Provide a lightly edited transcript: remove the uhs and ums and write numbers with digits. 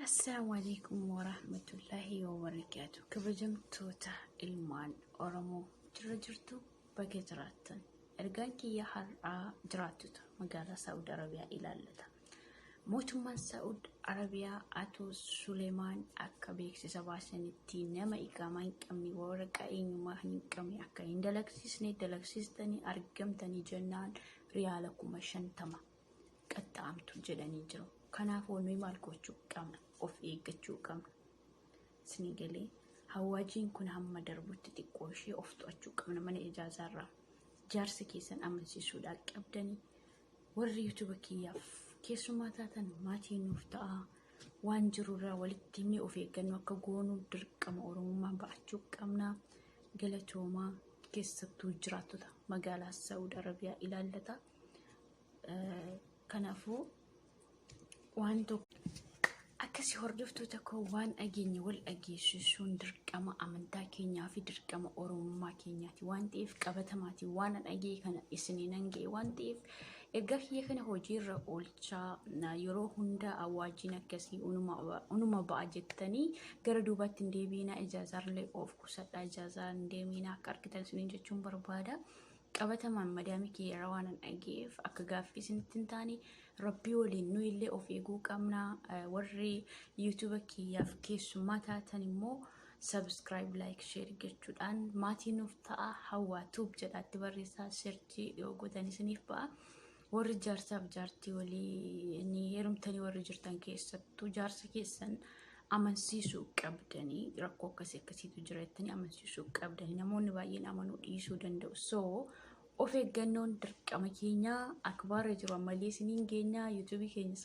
Assalaamu alaikum warahmatullaahi wabarakaatu. Kabajamtoota ilmaan Oromoo jirra jirtu, baga jiraattan. Ergaan kiyya har'aa jiraattota magaalaa Saa'ud Arabiyaa ilaallata. Mootummaan Saa'ud Arabiyaa Atoo Suleemaan akka beeksisa baasanitti nama iqaamaa hin qabne, waraqaa eenyummaa hin qabne akka hin dalagsiisne, dalagsiistanii argamtanii jennaan riyaala 50,000 qaxxaamtu jedhanii jiru. Kanaafuu nuyi maal gochuu qabna? Of eeggachuu qabna. Isinii galee, hawaajiin kun hamma darbutti xiqqoo ishee of to'achuu qabna mana ijaazaarraa. Jaarsa keessan amansiisuudhaan qabdanii. Warri YouTube kiyyaaf keessumaa taatan maatii nuuf ta'a. Waan jirurraa walitti himnee of eeggannoo akka goonu dirqama Oromummaa ba'achuu qabna. Galatoomaa, keessattuu jiraattota magaalaa Saa'ud Arabiyaa ilaallata. Kanaafuu waan tokko akkasii, hordoftoota koo, waan dhageenye wal dhageessisuun dirqama amantaa keenyaa fi dirqama Oromummaa keenyaati waan ta'eef, qabatamaati waan dhagee kana isinii nan ga'e waan ta'eef, ergaa kiyya kana hojiirra oolchaa. Yeroo hunda awwaajiin akkasii unuma ba'a jettanii gara duubaatti hin deebiinaa. Ijaazaallee of qusadhaa, ijaazaa hin deeminaa akka argitan isiniin jechuun barbaada. Qabatamaan madaamii kiyya irraa waan dhageef akka gaaffii isinitti hin taane, Rabbii waliin nu illee of eeguu qabna. Warri YouTube kiyyaaf keessummaa taatan immoo subscribe, like, share gochuudhaan maatii nuuf ta'a. Hawwaa Tube jedhaatti barreessaa, search yoo gootan isiniif ba'a. Warri jaarsaaf jaartii walii ni heerumtanii warri jirtan, keessattuu jaarsa keessan amansiisuu qabdanii, rakkoo akkasii akkasiitu jira jettanii amansiisuu qabdanii. Namoonni baay'een amanuu dhiisuu danda'u. So of eeggannoon dirqama keenyaa. Akbaara jiru ammallee isiniin geenyaa. YouTube keenya